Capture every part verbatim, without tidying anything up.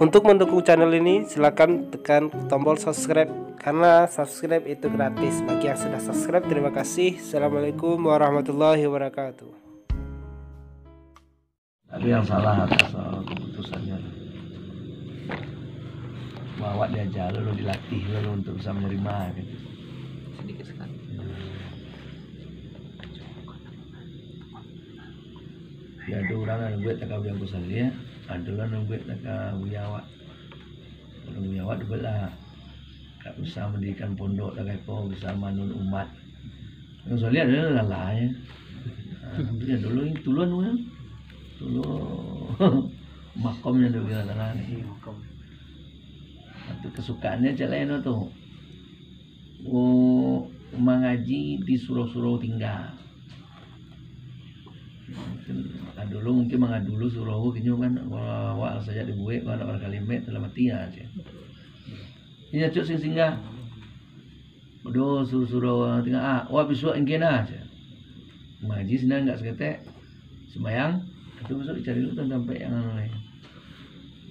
Untuk mendukung channel ini, silakan tekan tombol subscribe, karena subscribe itu gratis. Bagi yang sudah subscribe, terima kasih. Assalamualaikum warahmatullahi wabarakatuh. Tapi yang salah atas, uh, keputusannya. Awak diajar dulu, dilatih dulu untuk bisa menerima, gitu. Sedikit sekali. Ya, ada urang nan buek takah Buya Angku Saliah, ada lah nan buek takah Buya awak. Kalau Buya awak dibuek lah, kak bisa mendirikan pondok takah ko, bisa manun umat. Angku Saliah ada lah lah, ya. Nah, itu ya dulu ni tulun tu kan. Dulu makomnya ada Buya tanah ni. Itu kesukaannya cak lain tu. Oh, mangaji di surau-surau tingga. Mungkin, ah, dulu mungkin mangadu dulu surau kinyo kan, kalau awak sajak dibuek, kalau anak barkalimet, dalam ati ya, cek. Inyo cuk sing singgah. Aduh, surau-surau urang tingga, ah, wah bisuak ingkin ah, cek. Mangaji sinan agak saketek, sumbayang, itu bisuak dicari dulu tampek yang anu lain.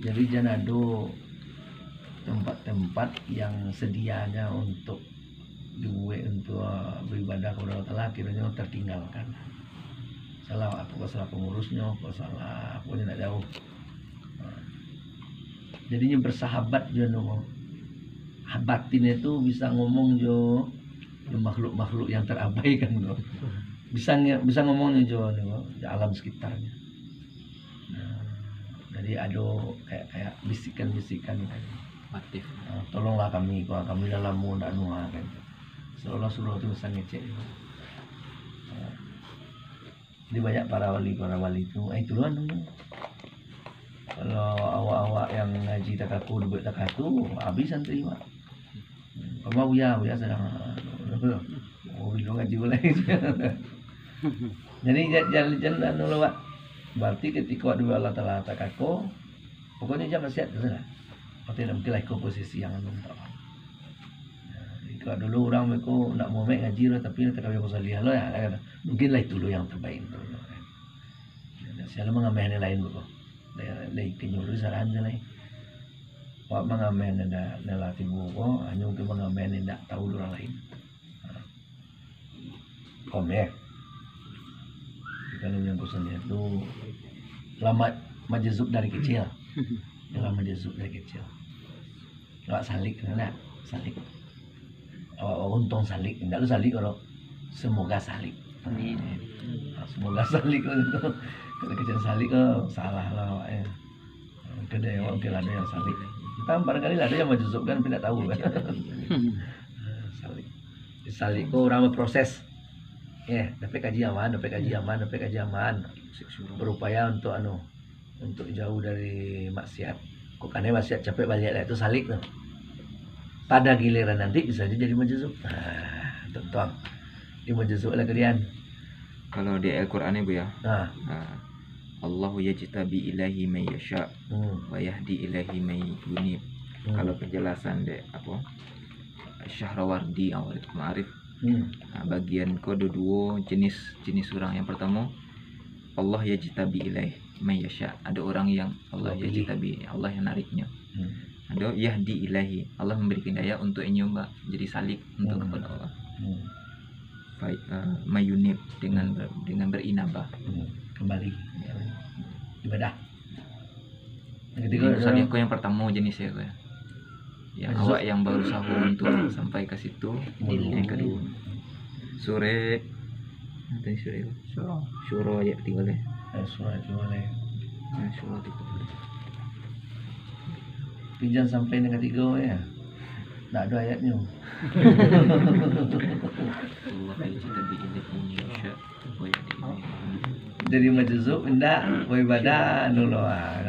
Jadi jan ado tempat-tempat yang sedianya untuk dibuek untuk beribadah kepada Allah Taala, akhirnyo tertinggalkan. Salah apo, salah pengurusnyo, apo salah aponyo, ndak jauh. Jadinyo bersahabat jo anu, batin itu bisa ngomong jo, jo makhluk-makhluk yang terabaikan tu. Bisa nge- bisa ngomong jo anu, jo alam sekitarnya. Nah, jadi ado kayak kayak bisikan-bisikan tadi. Motif. Ah, tolonglah kami, ko, kami lah lamo ndak anu ah, kan. Seolah surau tu bisa ngecek. Ah, jadi banyak para wali, para wali tu, ah, itu lah anu. Kalau awak-awak yang ngaji takah ko, dibuek takah tu, habis santri, Pak. Kamu Buya, Buya sadang, oh, bilo ngaji boleh. Jadi jan jan jan anu lah, Pak. Berarti ketika awak dibuek Allah Taala takah ko, pokoknyo jan maksiat tu lah. Berarti ndak mungkin lah iko posisi yang anu, tak. Nah, iko dulu urang beko ndak mau mek ngaji lah, tapi takah Buya Angku Saliah lah, ya, kan. Mungkin lah itu dulu yang terbaik tu. Sia lah mangameh nan lain beko. Lai, lai kenyuruh saran tu lai. Awak mangameh nan dak, nan lah tibo ko, hanyo mungkin mangameh nan dak tahu dek urang lain. Ha. Komeh. Kalau yang pesan dia tu, lah ma-, majezub dari kecil. Lah majezub dari kecil. Awak salik, nak? Salik. Awak, awak untung salik. Indak lu salik kalau. Semoga salik. Amin. Ah, semoga salik kalau tu. Kalau kecil salik, oh, salah lah awak, ya. Kedai awak mungkin ada yang salik. Entah, barangkali ada yang majezub kan, tapi ndak tahu kan. Salik. Salik ko urang berproses. Eh, dapat kaji aman, dapat kaji aman, dapat kaji aman. Berupaya untuk anu, untuk jauh dari maksiat. Kok kanai maksiat capek baliak lah, itu salik tu. Pada giliran nanti bisa aja jadi majezub. Nah, tuang. Di majezub lah kalian. Kalau di Al-Quran ni, Bu, ya. Nah, Ah, Allahu yajtabi ilaihi may yasha hmm. wa yahdi ilaihi may yunib. Hmm. Kalau penjelasan dek apa? Syahrawardi, Awarith Ma'arif. Hmm. Ah, bagian ko ada duo jenis, jenis urang. Yang pertama, Allah yajtabi ilaihi may yasha. Ada orang yang Allah Allah pilih. Yajtabi, Allah yang nariknya. Hmm. Ada yahdi ilaihi, Allah memberikan hidayah untuk inyo ba-, jadi salik untuk Hmm. kepada Allah. Hmm. Fa-, eh, may yunib, dengan ber-, dengan berinabah. Hmm. Kembali ibadah. Yang Jadi ketiga, misalnya ko yang pertama jenisnya ko ya. Yang Maksud- awak yang berusaha untuk sampai ke situ, Dulu. Yang kedua. Surah, apa ni surah itu? Surah. Surah ayat tiga belas. Eh, surah itu boleh. Nah, surah itu. Tapi jangan sampai yang ketiga ya. Ndak ada ayatnya. Allah yajtabi ilaihi may yasha wa yahdi ilaihi. Jadi majezub indak, beribadah anu lo ah.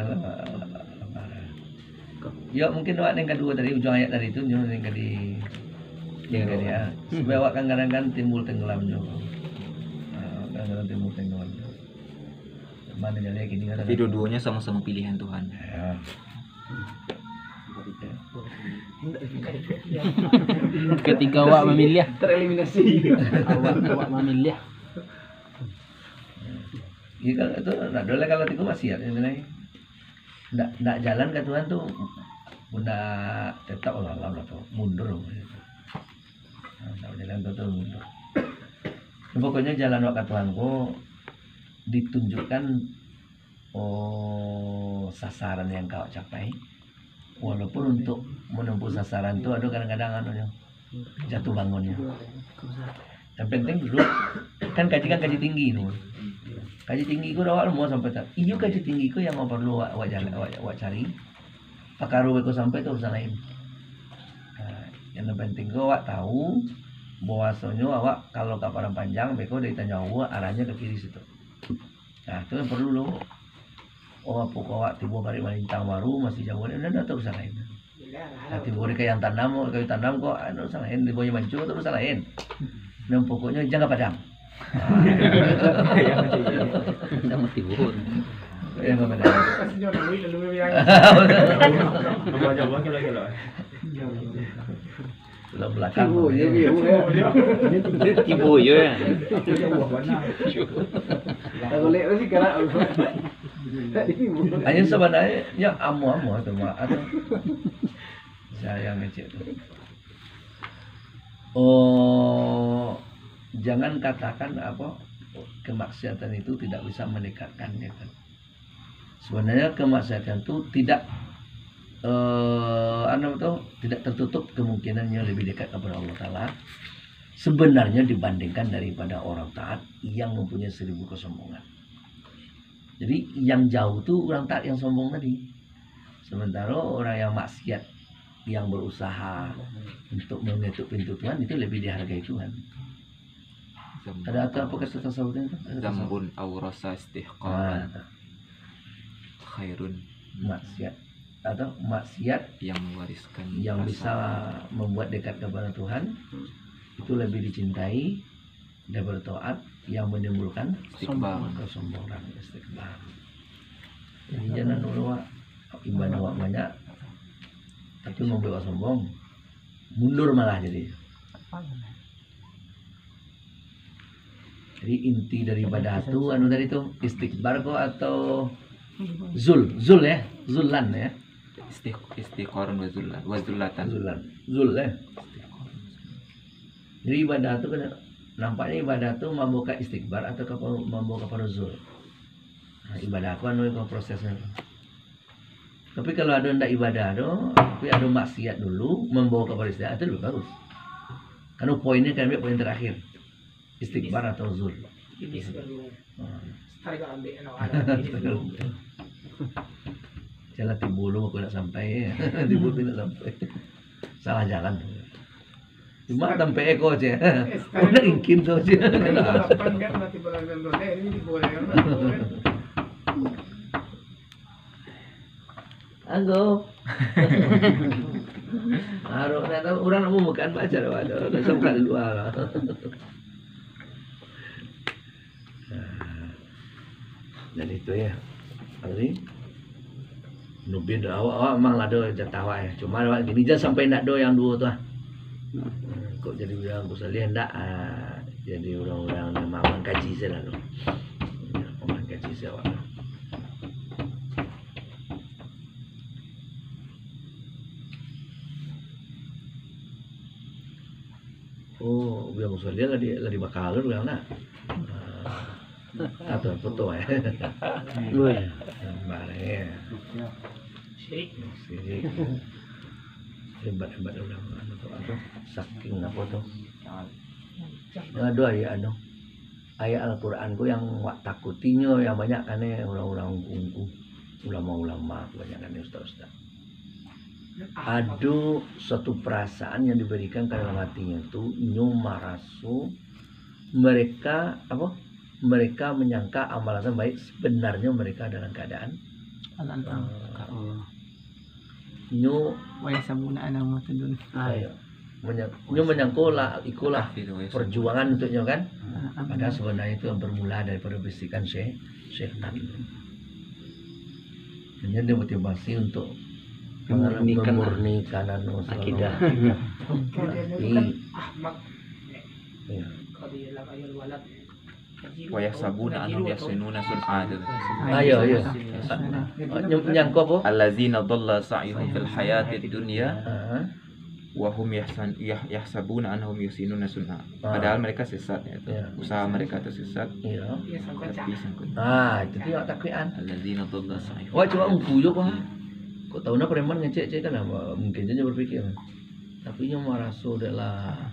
Ya, mungkin awak yang kedua tadi, ujung ayat tadi tu, nyo yang kadi, yang kadi, ah. Supaya awak kadang-kadang kan timbul tenggelam juga. Ah, kadang-kadang timbul tenggelam juga. Mana jadi kini kan. Tapi dua-duanya sama-sama pilihan Tuhan. Ya. Ketika awak memilih, Tereliminasi. Awak, awak memilih. Ya, kalau itu, nah, dulu kalau tiga masih ada yang lain. Ndak, ndak jalan ka Tuhan tu, ndak tetap Allah, Allah tu, mundur. Nah, ndak jalan ka Tuhan, mundur. Pokoknyo jalan awak ka Tuhan ko ditunjukkan, oh, sasaran yang ka awak capai. Walaupun untuk menempuh sasaran tu ado kadang-kadang anunyo, jatuh bangunnyo. Yang penting dulu, kan kaji kan kaji tinggi tu. Kaji tinggi ko awak lamo sampai tak. Iyo kaji tinggi ko yang perlu awak, awak jalan, awak, awak cari. Pakaro beko sampai tu urusan lain. Nah, yang penting ko awak tahu bahwasonyo awak kalau ka Padang Panjang, beko dari Tanjung Aua arahnyo ka kiri situ. Nah, tu yang perlu lo. Oh, apo kok awak tibo balik malintang baru, masih jauh, dah, dah, tak usah lain. Nah, tibo di kayu tanam, kayu tanam kok, anu, usah lain, tibo di mancu, tak usah lain. Nah, pokoknya jangan padam. Sama tibo. Jangan padam. Kalau belakang. Tibo je, tibo je. Tibo je, ya. Hanyo sabananyo, ya, amuah-amuah tu, Mak. Atau saya ngecek tu. Oh, jangan katakan apa, kemaksiatan itu tidak bisa mendekatkan, gitu. Sebenarnya kemaksiatan tu tidak, eh, anu tu, tidak tertutup kemungkinannya lebih dekat kepada Allah Taala. Sebenarnya dibandingkan daripada orang taat yang mempunyai seribu kesombongan. Jadi yang jauh tu orang taat yang sombong tadi. Sementara orang yang maksiat yang berusaha untuk mengetuk pintu Tuhan itu lebih dihargai Tuhan. Ada, atau apa kata tasawuf itu? Ada tasawuf. Zambun aurasa istihqaran. Ah, khairun. Maksiat atau maksiat yang mewariskan yang rasa bisa membuat dekat kepada Tuhan itu lebih dicintai daripada taat yang menimbulkan istikbar, kesombongan, istikbar. Jadi jangan dulu, Wak, iman awak banyak, tapi membuat awak sombong, mundur malah jadi. Jadi inti dari ibadah tu, anu tadi tu, istikbar ko atau zul, zul ya, zulan ya. Istiq-, istiqoran wa zullan, wa zullatan. Zulan, zul ya. Jadi ibadah tu kena, nampaknya ibadah tu mambawa ka istikbar atau ka, mambawa kapado zul. Nah, ibadah ko anu ko prosesnya tu. Tapi kalau ado ndak ibadah tu, tapi ado maksiat dulu, mambawa kapado istiqbar, itu lebih bagus. Karena poinnya kan ambil poin terakhir. Istikbar atau zul. Ini sebenarnya. Hmm. Tarik ambil, no, ada. Ini dulu. Jalan timbul, aku nak sampai, ya. Timbul tu nak sampai. Salah jalan. Cuma sampai eko aja. Kau nak ingkin tu aja. Lapan kan mati bola dan bola, ini di bola kan. Anggo. Arok nak tahu, urang nak mambukaan pacar awak tu, nak sampai luar lah. Nah, jadi itu ya. Tadi Nubin tu, awak, awak memang lah ado jatah awak ya. Cuma awak gini, jan sampai ndak ado yang duo tu ah. Kok jadi urang Gus Saleh ndak, ah, jadi urang-urang yang mamang kaji saja lah tu. Ya, mamang kaji saja awak tu. Oh, bilang Gus Saleh lah di, lah dibakar tu bilang nak. Ah. Atau foto, eh. Woi. Gambar, eh. Sirik. Sirik. Hebat-hebat urang, anu tu, anu, saking apo tu. Ado ayat anu. Ayat Al-Quran tu yang wak takutinyo yang banyak kan, eh, urang-urang ungku-ungku, ulama-ulama, banyak kan, eh, ustaz-ustaz. Ado suatu perasaan yang diberikan ka dalam hatinyo tu, nyo maraso mereka, apo, mereka menyangka amalan baik, sebenarnya mereka dalam keadaan, eh, nyo, ah, iyo. Menya-, nyo menyangko lah, ikolah perjuangan untuknyo kan. Ah, padahal sebenarnya itu bermula daripada bisikan syai-, syaitan. Hanya dia motivasi untuk memurnikan, memurnikan anu, akidah. Kalau dia itu kan ahmak. Iya. Kalau dia dalam ayat walad. Wa yahsabuna annahum yuhsinuna sun'a. Ah, iya, iya. Nyang-, nyangko apa? Allazina dhalla sa'yuhum fil hayatid dunya. Ah. Wa hum yahsan-, yah-, yahsabuna annahum yuhsinuna sun'a. Ah. Padahal mereka sesat, ya, itu. Iya. Usaha mereka itu sesat. Iya. Tapi sangkut. Ah, itu tu yang takuikan. Allazina dhalla sa'yuhum. Wah, cuma ungku jo, Pak. Iya. Kok tahu nak preman ngecek-cek kan, apa? Mungkin saja berpikir. Tapi nyo maraso dek lah.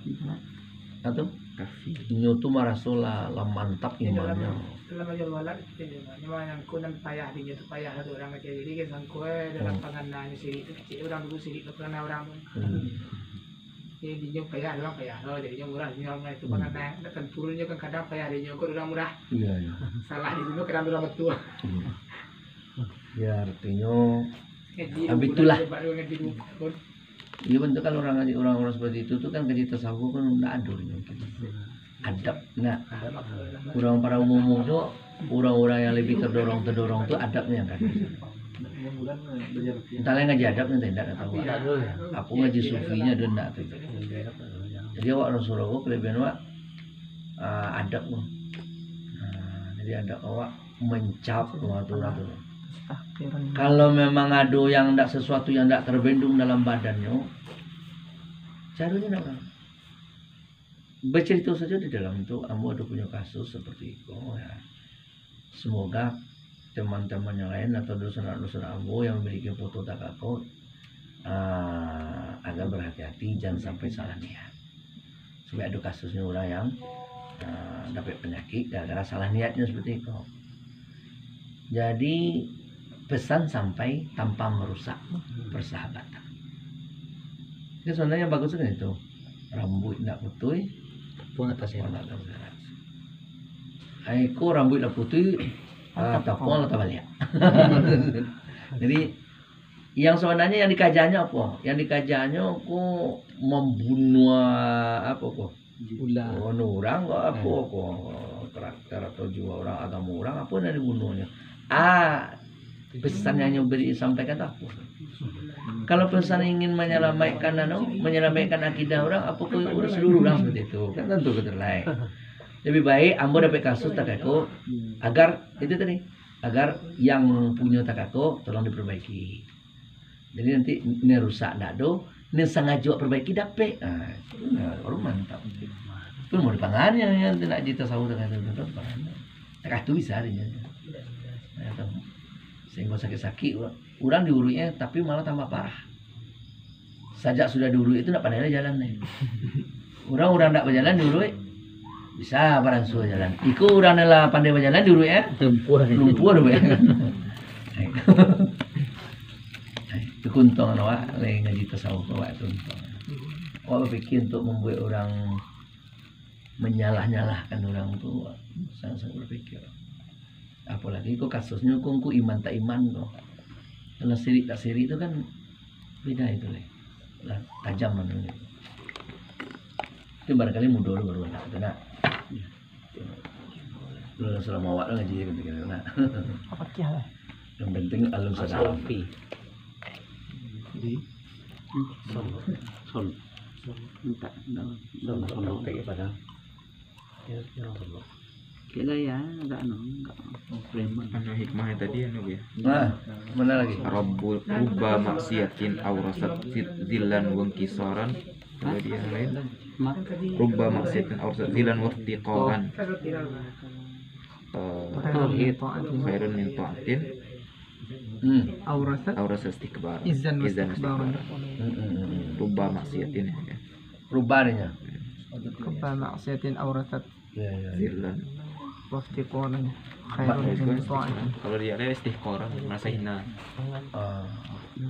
Nah, tu. Kafir. Nyo tu maraso lah, lah mantap imannyo. Dalam aja walak itu je, nyo manyangko nan payah dinyo tu payah lah tu urang kecil. Jadi kan sangko, eh, dalam pangananyo sirik tu kecil, urang dulu sirik tu pangana urang tu. Hmm. Jadi dinyo payah, urang payah lo. Jadi nyo murah dinyo, urang itu pangana. Nak tentu nyo kan kadang payah dinyo, kok urang murah. Iya, iya. Salah di dinyo kadang urang betul. Hmm. Ya, artinyo, habitulah. Iya, bantuak kalau urang, urang-urang seperti itu tu kan kaji tasawuf kan ndak ado mungkin. Adab, nah. Urang pada umum tu, urang-urang yang lebih terdorong-terdorong tu adabnya yang kan. Entah lah ngaji adab nanti ndak tahu. Apa ngaji sufinya ado ndak tu. Jadi awak Rasulullah kelebihan awak, ah, adab tu. Nah, jadi adab awak mencap tu, tu, tu. Astagfirullah. Kalau memang ado yang ndak, sesuatu yang ndak terbendung dalam badannyo, caronyo ndak, bacarito sajo di dalam tu, ambo ado punyo kasus seperti iko, ya. Semoga teman-teman yang lain atau dunsanak-dunsanak ambo yang memiliki foto takako, ah, agak berhati-hati, jangan sampai salah niat. Sampai ado kasusnyo urang yang, ah, dapek panyakik gara-gara salah niatnyo seperti itu. Jadi, pesan sampai tanpa merusak persahabatan. Jadi, sebenarnya yang bagus kan itu. Rambuik ndak putih, tapuang atas serak. Ai ko rambuik lah putih, ah, tapuang lah tabaliak. Jadi, yang sabananyo yang dikajanyo apo? Yang dikajanyo ko mambunuah apo ko? Ular. Bunuah urang ko apo ko? Karakter atau jiwa urang, agamo urang, apo nan dibunuahnyo? Ah, pesan yang nyo beri, sampaikan tu apo? Kalau pesan ingin menyelamatkan, anu, menyelamatkan akidah urang, apo ko urus dulu urang seperti itu? Kan tentu betul lah. Lebih baik ambo dapek kasus takako, agar itu tadi, agar yang punyo takako tolong diperbaiki. Jadi nanti ni rusak ndak do, ni sangajo perbaiki dapek. Ah, itu nah, baru mantap. Pun mau dipangan yang, yang nak cerita sahur tengah tu, tu, tu, pangan. Takah tu bisa hari ni. Nah, tu. Sehingga sakit-sakit, urang diuruiknyo, tapi malah tambah parah. Sajak sudah diuruik itu ndak pandai lah jalan ni. Urang-urang ndak bajalan diuruik, bisa baransua jalan. Iko urang nan lah pandai bajalan diuruik, eh? Lumpuah. Lumpuah tu, eh. Itu keuntungan awak, lain ngaji tasawuf awak tu untung. Awak berpikir untuk membuat orang menyalah-nyalahkan orang tu, sangat-sangat berpikir. Apalagi ko kasusnyo ko, ko iman tak iman ko. Kalau sirik tak sirik tu kan beda itu leh. Lah tajam anu ni. Itu barangkali mudo dulu baru nak, betul nak? Belum selama awak tu ngaji kan, betul nak? Apa kia lah? Yang penting alun sadar. Di? Sol. Sol. Minta. Sol. Sol. Sol. Padahal. Kira-kira. Kira ya, agak anu, agak preman. Anu hikmahnya tadi, anu, ya. Nah, mana lagi? Rabbu, rubba maksiatin aurasat zil-, zillan wa inkisaran. Kalau di yang lain, Ma- rubba maksiatin aurasat zillan wa iftiqaran. Eh, Tauhid. Khairun min taatin. Hmm. Aurasat. Aurasat istikbar. Izzan wa istikbaran. Hmm, hmm, hmm, hmm. Rubba maksiatin, ya. Rubba artinya? Rubba maksiatin aurasat. Ya, ya, ya. Zillan. Waftiqaran. Khairun min taatin. Kalau di area istihqaran, merasa hina. Ah.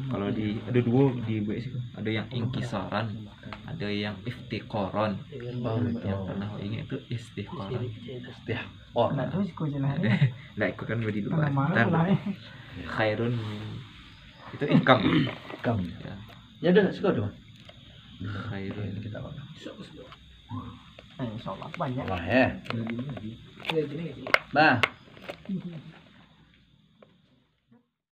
Kalau di, ada dua di B S itu. Ada yang inkisaran, ada yang iftiqaran. Oh, gitu. Yang pernah ingat itu istihqaran. Istihqaran. Ndak tahu siko je lah, eh. Ndak, ikut kan beri dulu. Mana-mana lah, eh. Khairun min, itu ikam. Ikam. Ya. Ya, dah, siko tu. Khairun. Kita apa? Eh, insyaallah banyak. Wah, ya. Bah.